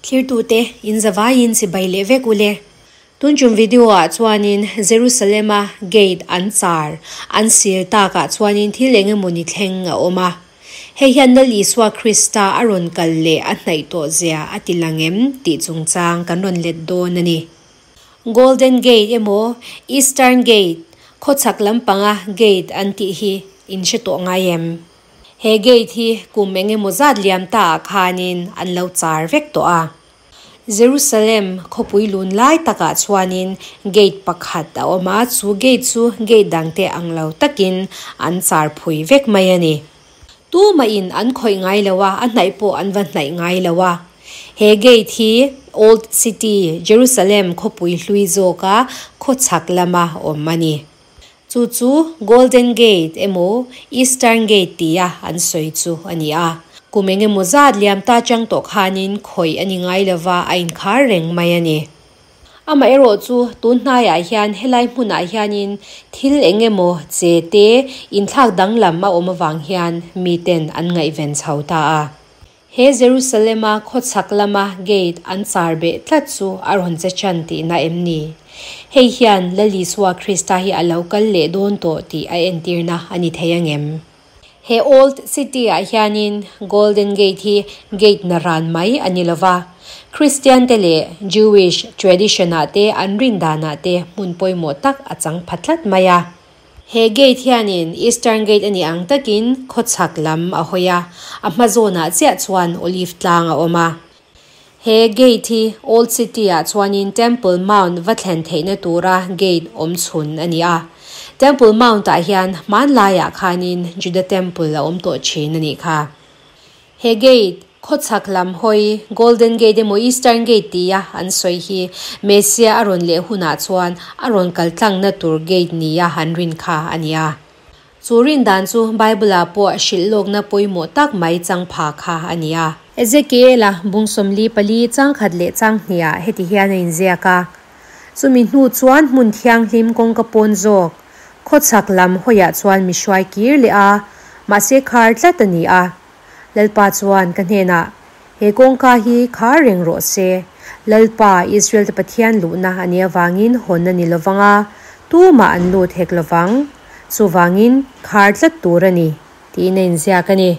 Thirtute in zavaiin chibai leh vek ule. Tun tum video ah chuanin Jerusalem a gate an char an sil takah chuanin thil eng emawni thleng a awm a. Hei hian Lal Isua Krista a rawn kal leh a hnaih tawh zia a ti lang em tih chungchang kan rawn let dawn a ni. Golden Gate emaw Eastern Gate, khawchhak lampanga gate an tih hi in hre tawh ngai em? He gate hi kum eng emaw zat liam ta ah khanin an lo char vek tawh a. Jerusalem khawpui lun lai takah chuanin gate pakhat a awm a, chu gate chu gate dangte ang lo takin an char phui vek mai a ni. Tumahin an khawih ngai lo a, a hnaih pawh an va hnaih ngai lo a. He gate hi Old City, Jerusalem khawpui hlui zawka khawchhak lama awm a ni. Chu chu Golden Gate emaw Eastern Gate tia an sawi chu a ni a. Kum eng emaw zat liam ta chang tawh khanin khawih a ni ngai lova a inkhar reng mai a ni. Amaherawh chu tun hnaiah hian helai hmunah hianin thil eng emaw che te inthlak danglam a awm avang hian miten an ngaihven chho ta a. He Jerusalem-a khawchhak lama gate an char beh tlat chu a rawn che chan tihna em ni? Hei hian Lal Isua Krista hi a lo kal leh dawn tawh tih a entirna a ni thei angem? He Old City-ah hianin Golden Gate hi gate na ran mai a ni lova, Kristiante leh Jewish tradition-ah te an rin danah te hmun pawimawh tak a chang pha tlat mai a. He gate hianin Eastern Gate a nih ang takin khawchhak lam a hawi a, a hma zawnah chiah chuan Olive tlang a awm a. He gate hi Old City-ah chuanin Temple Mount va thlen theihna tura gate awm chhun a ni a. Temple Mount-ah hian hmanlaiah khanin Juda Temple a awm tawh thin a nih kha. He gate, khawchhak lam hawi, Golden Gate emaw Eastern Gate tia an sawi hi Messiah a rawn leh hunah chuan a rawn kal tlangna tur gate nia an rin kha a ni a. Chu rin dan chu Bible-ah pawh hrilh lawkna pawimawh tak mai chang pha kha a ni a. Ezekiel-a bung 44 chang khat leh chang hniah heti hian a inziak a, Chumi hnu chuan hmun thianghlim kawngka pawn zawk, khawchhak lam hawiah chuan mi hruai kir leh a, mahse khar tlat a ni a. Lalpa chuan ka hnenah, He kawngka hi khar reng rawh se. Lalpa, Israel-te Pathian luhna a nih avangin hawn a ni lovang a, tumah an lut hek lovang. Chuvangin, khar tlat tur a ni, tiin a inziak a ni.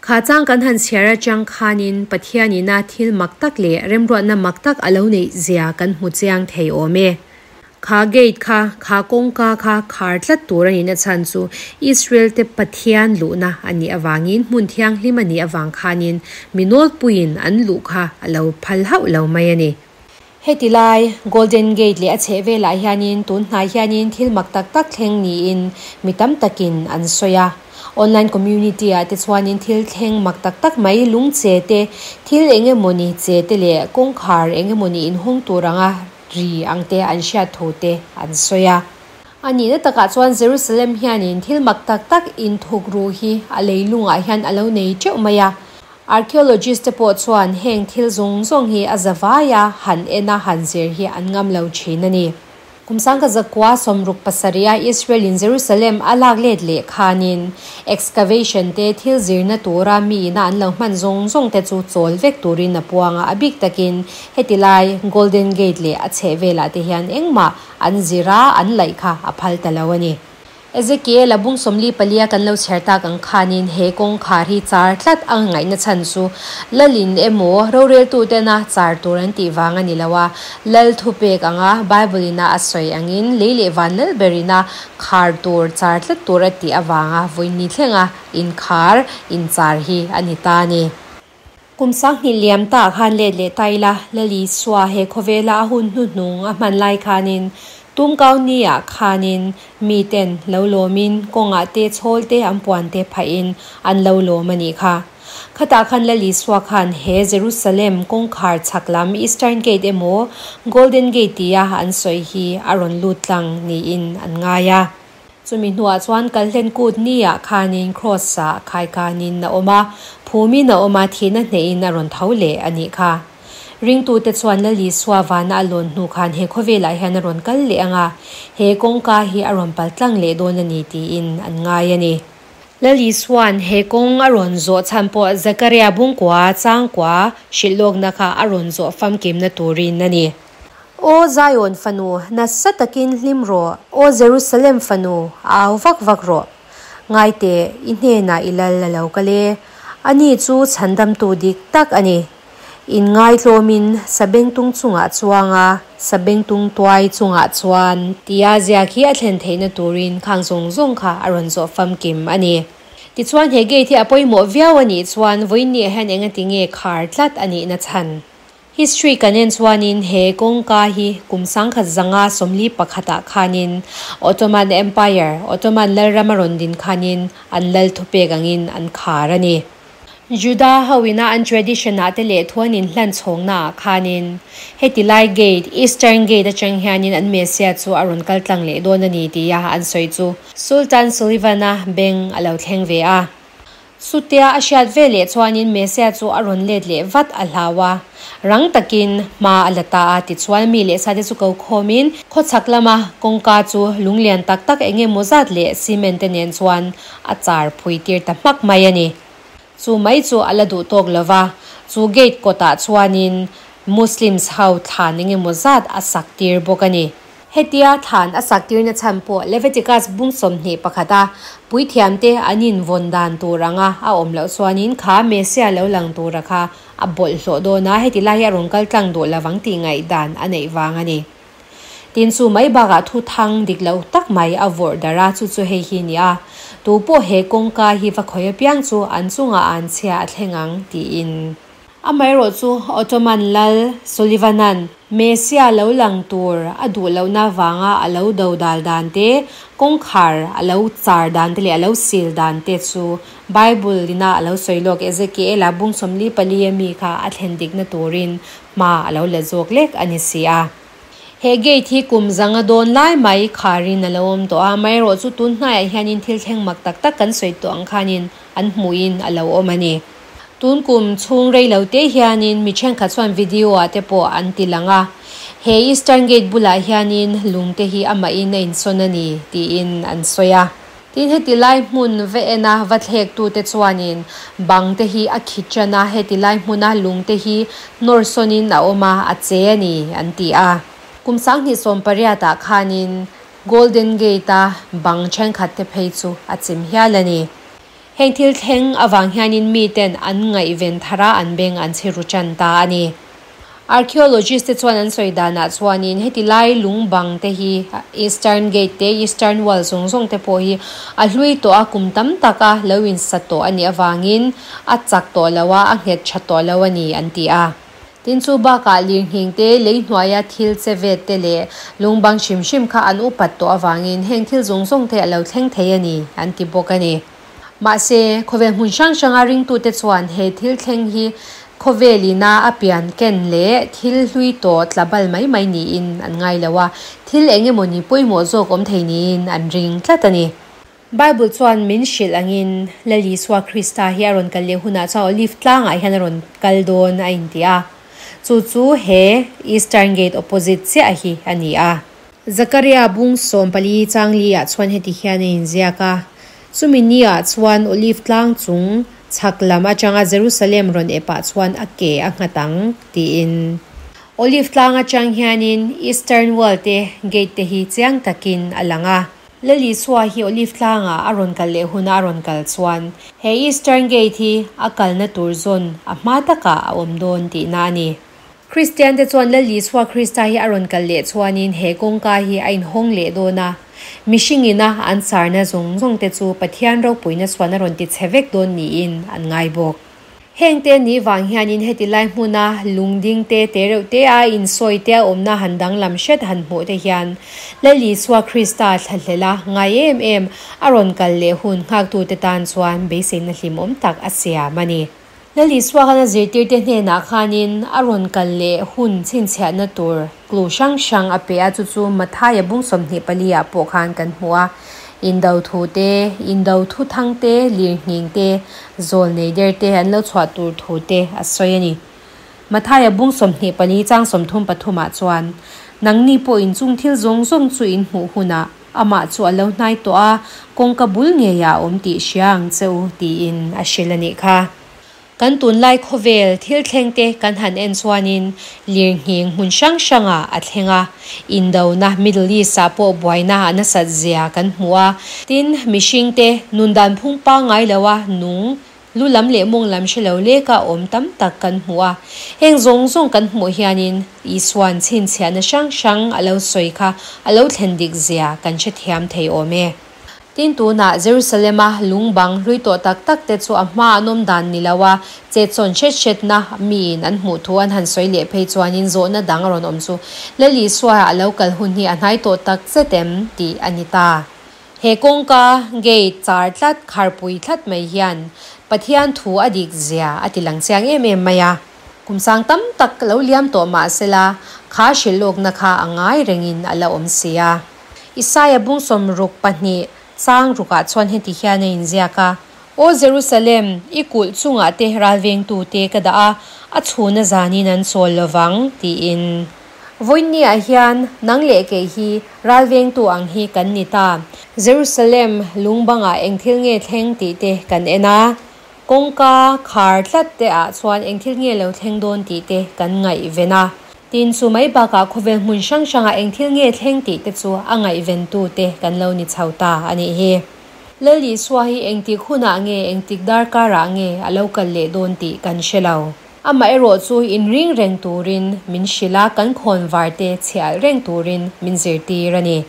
Kha chang kan han chhiar atang khanin Pathianina thil mak tak leh remruatna mak tak a lo neih zia kan hmu chiang thei awm e. Kha gate kha, kha kawngka kha khar tlat tur a nihna chhan chu Israel-te Pathian luhna a nih avangin hmun thianghlim a nih avang khanin mi nawlpuiin an luh kha a lo phal hauh lo mai a ni. Heti lai Golden Gate leh a chheh velah hianin tun hnai hianin thil mak tak tak thleng niin mi tam takin an sawi a. Online community ah te chuanin thil thleng mak tak tak mai lung che te, thil eng emawni che te leh kawngkhar eng emawni inhawng tur anga ri ang te an hriat thu te an sawi a. A nihna takah chuan Jerusalem hianin thil mak tak tak inthuk ru hi a leilungah hian a lo nei teuh mai a. Archaeologist te pawh chuan heng thil zawng zawng hi a zavai a, han en a, han zir hi an ngam lo thin a ni. Kum sangka zakua 67 a Israel in Jerusalem a lak let leh khanin excavation te thil zirna tura mi ina an lo hman zawng zawng te chu chawl vek turin a puang a, a bik takin heti lai Golden Gate leh a chheh velah te hian engmah an zir a, an laih kha a phal ta lo a ni. Ezekiel-a bung 44 kan lo chhiar tak ang khanin he kawngkhar hi char tlat a ngaihna chhan chu Lalin emaw roreltutena char tur an tih vang a ni lo a, Lal thupek anga Bible-ina a sawi angin lei leh van lal berina khar tur char tlat tur a tih avanga vawiin thlenga inkhar inchar hi a ni ta a ni. Kum 2000 liam ta khan let leh ta ila, Lal Isua he khawvela a hun hnuhnung a hman lai khanin Tumkau ni-ah khanin miten lo lawmin kawngah te chhawl te an puan te phahin an lo lawm a nih kha. Khatah khan Lal Isua khan he Jerusalem kawngkhar chhak lam Eastern Gate emaw Golden Gate tia an sawi hi a rawn lut tlang niin an ngai a. Chumi hnuah chuan kalhlen kut ni-ah khanin Cross-ah khaikanin a awm a, phumin a awm a, thihna hnehin a rawn tho leh a nih kha. Ringtute chuan Lal Isua vana a lawn hnu khan he khawvelah hian a rawn kal leh ang a, he kawngka hi a rawn pal tlang leh dawn a ni tiin an ngai a ni. Lal Isua'n he kawng a rawn zawh chhan pawh Zakaria bungkua changkua hrilh lawkna kha a rawn zawh famkimna turin a ni. Aw Zion fanu, nasa takin hlim rawh, Aw Jerusalem fanu, au vak vak rawh. Ngai teh, i hnenah i lal a lo kal e, ani chu chhandamtu dik tak a ni. Inngaitlawmin sabengtung chungah chuang a, sabengtung tuai chungah chuan tia ziak hi a thlen theihna turin khang zawng zawng kha a rawn zawh famkim a ni. Tichuan he gate hi a pawimawh viau a nih chuan vawiinniah hian engati nge khar tlat a nihna chhan? History kan en chuanin he kawngka hi kum 1541 ah khanin Ottoman Empire, Ottoman lalram a rawn din khanin an lal thupek angin an khar a ni. Juda ho ina an tradition ah te leh thu an inhlan chhawngna ah khanin heti lai gate, Eastern Gate atang hianin an Messiah chu a rawn kal tlang leh dawn a ni tia an sawi chu Sultan Sullivan-a beng a lo thleng ve a. Chutia a hriat ve leh chuanin Messiah chu a rawn let leh vat a hlau a, rang takin hma a la ta a, tichuan mi leh sate chu ko khawmin khawchhak lama kawngka chu lunglian tak tak eng emaw zat leh cement te nen chuan a char phui tir ta hmak mai a ni. Chu mai chu a la duh tawk lo va, chu gate kawtah chuanin Muslims ho thlan eng emaw zat a sak tir bawk a ni. Hetia thlan a sak tirna chhan pawh Leviticus bung 21 a puithiamte an invawn dan tur anga a awm loh chuanin kha Messiah lo lang tura kha a bawlhhlawh dawn a, heti lai hi a rawn kal tlang duh lovang tih ngaihdan a neih vang a ni. Tin, chu mai bakah thu thang dik lo tak mai a vawrh darh a, chu chu hei hi ni a, Tu pawh he kawngka hi va khawi apiang chu an chungah an chhia a thleng ang tiin. Amaherawh chu Ottoman lal Sullivan-a'n Messiah lo lang tur a duh lohna vanga a lo do dal dan te, kawngkhar a lo char dan te leh a lo sil dan te chu Bible ina a lo sawi lawk Ezekiel-a bung 44 a mi kha a thlen dikna turin hma a lo la zawk lek a ni si a. He gate hi kum zanga dawn lai mai kharin a lo awm tawh a, amaherawh chu tun hnaiah hianin thil thleng mak tak tak kan sawi tawh ang khanin an hmuhin a lo awm a ni. Tun kum chhung rei lo te hianin mi thenkhat chuan video ah te pawh an ti lang a, he Eastern Gate bulah hianin lung te hi amahin a insawn a ni tiin an sawi a. Tin, heti lai hmun va en a va thlek tu te chuanin bang te hi a khi tan a, heti lai hmuna lung te hi nawr sawnin a awm a, a che a ni an ti a. Kum 2018 ah khanin Golden Gate a bang thenkhat te phei chu a chim hial a ni. Heng thil thleng avang hianin miten an ngaihven thar a, an beng an chhe ru tan ta a ni. Archaeologist te chuan an sawi danah chuanin heti lai lung bang te hi Eastern Gate te, Eastern Wall zawng zawng te pawh hi a hlui tawh a, kum tam taka lo insa tawh a nih avangin a chak tawh lo a, a nghet tha tawh lo a ni an ti a. Tin chu bakah lirnghing te, lei hnuaia thil che vet te leh lung bang hrim hrim kha an upat tawh avangin heng thil zawng zawng te a lo thleng thei a ni an ti bawk a ni. Mahse, khawvel hmun hrang hranga ringtute chuan he thil thleng hi khawvel ina a pian ken leh thil hlui tawh tla bal mai mai niin an ngai lo a, thil eng emaw ni pawimawh zawk awm thei niin an ring tlat a ni. Bible chuan min hrilh angin Lal Isua Krista hi a rawn kal leh hunah chuan Olive tlangah hian a rawn kal dawn a inti a, chu chu he Eastern Gate opposite chiah hi a ni a. Zakaria bung 14 chang li ah chuan heti hian a inziak a, Chumi ni ah chuan Olive tlang chung chhak lam atanga Jerusalem rawn ep ah chuan a ke a nghat ang, tiin. Olive tlang atang hianin Eastern Wall te gate te hi chiang takin a lang a. Lal Isua hi Olive tlangah a rawn kal leh huna a rawn kal chuan he Eastern Gate hi a kalna tur zawn a hma takah a awm dawn tihna a ni. Kristian te chuan Lal Isua Krista hi a rawn kal leh chuanin he kawngka hi a inhawng leh dawn a, mihring ina an sarna zawng zawng te chu Pathian ropuina chuan a rawn ti chhe vek dawn niin an ngai bawk. Heng te ni vang hianin heti lai hmuna lungding te te reuh te a insawi te a awmna han danglam hret han hmuh te hian Lal Isua Krista thlahlel a ngai em em a rawn kal leh hun nghaktute tan chuan beiseina hlimawm tak a siam a ni. Lal Isua khan a zirtirte hnenah khanin a rawn kal leh hun chhinchhiahna tur clue hrang hrang a pe a, chu chu Mathaia bung 24 ah pawh khan kan hmu a. Indo thu te, indo thu thang te, lirnghing te, zawl nei der te an lo chhuah tur thu te a sawi a ni. Mathaia bung 24 chang 33 ah chuan, Nangni pawh inchung thil zawng zawng chu in hmuh hunah. Amah chu a lo hnai tawh a, kawngka bul ngeiah a awm tih hria ang che u, tiin a hrilh a nih kha. Kan tunlai khawvel thil thleng te kan han en chuanin lirnghing hmun hrang hrangah a thleng a, indona Middle East ah pawh buaina a nasat zia kan hmu a, tin mihring te nun dan phung pangngai lo a nung lu lam leh mawng lam hre lo leka awm tam tak kan hmu a. Heng zawng zawng kan hmuh hianin Isua'n chhinchhiahna hrang hrang a lo sawi kha a lo thlen dik zia kan hrethiam thei awm e. Tin, tunah Jerusalema lung bang hlui tawh tak tak te chu a hma an awm dan ni lo a, chetsawn hret hretna miin an hmuh thu an han sawi leh phei chuanin zawhna dang a rawn awm chu, Lal Isua a lo kal hun hi a hnai tawh tak zet em? tih a ni ta. He kawngka, gate, char tlat, kharpui tlat mai hian Pathian thu a dik zia a ti lang chiang em em mai a. Kum sang tam tak lo liam tawh mah sela, kha hrilhlawkna kha a ngai rengin a la awm si a. Isaia bung 62 chang rukah chuan heti hian a inziak a, Aw Jerusalem, i kulh chungah te ralvengtute ka dah a, a chhuna zanin an chawl lo vang, tiin. Vawiinniah hian nang leh kei hi ralvengtu ang hi kan ni ta. Jerusalem lung bangah eng thil nge thleng tih te kan en a, kawngka khar tlat te ah chuan eng thil nge lo thleng dawn tih te kan ngaihven a. Tin, chu mai bakah khawvel hmun hrang hrangah eng thil nge thleng tih te chu a ngaihventute kan lo ni chho ta a nih hi. Lal Isua hi engtik hunah nge, engtik darkarah nge a lo kal leh dawn tih kan hre lo. Amaherawh chu inring reng turin min hrilh a, kan khawnvar te chhiah reng turin min zirtir a ni.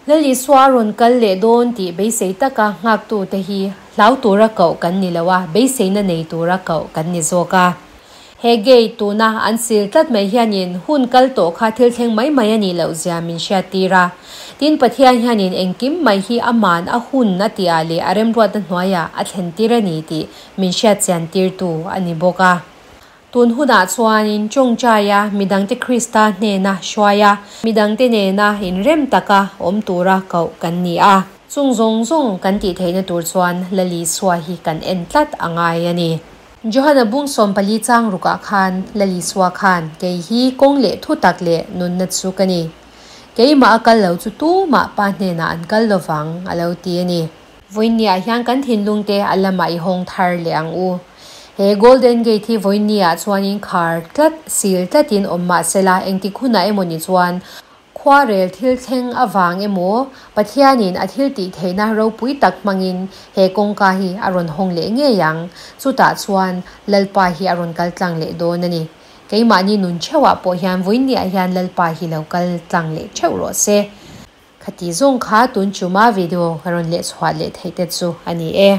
Lal Isua a rawn kal leh dawn tih beisei taka nghaktute hi hlau tura koh kan ni lo a, beiseina nei tura koh kan ni zawk a. He gate tuna an sil tlat mai hianin hun kal tawh kha thil thleng mai mai a nih loh zia min hriattir a. Tin, Pathian hianin engkim mai hi aman a hun a tihah leh a remruatna hnuaiah a thlentir a ni tih min hriatchian tirtu a ni bawk a. Tun hunah chuanin tawngtaia midangte Krista hnena hruai a, midangte nena inrem taka awm tura koh kan ni a. Chung zawng zawng kan tih theihna tur chuan Lali Isua hi kan en tlat a ngai a ni. Johana bung 14 chang rukah khan Lal Isua khan, Kei hi kawng leh thu tak leh nunna chu ka ni. Keimah a kal lo chu tumah Pa hnenah an kal lo vang, a lo ti a ni. Vawiinniah hian kan thinlungte a lamah i hawng thar leh ang u. He Golden Gate hi vawiinniah chuanin khar tlat, sil tlatin awm mah sela engtik hunah emawni chuan Khuarel thil thleng avang emaw, Pathianin a thil tih theihna ropui tak hmangin he kawngka hi a rawn hawng leh ngei ang. Chutah chuan Lalpa hi a rawn kal tlang leh dawn a ni. Keimahni nun theuhah pawh hian vawiinniah hian Lalpa hi lo kal tlang leh theuh rawh se. Khati zawng kha tun chuma video ka rawn leh chhuah leh theih te chu a ni e.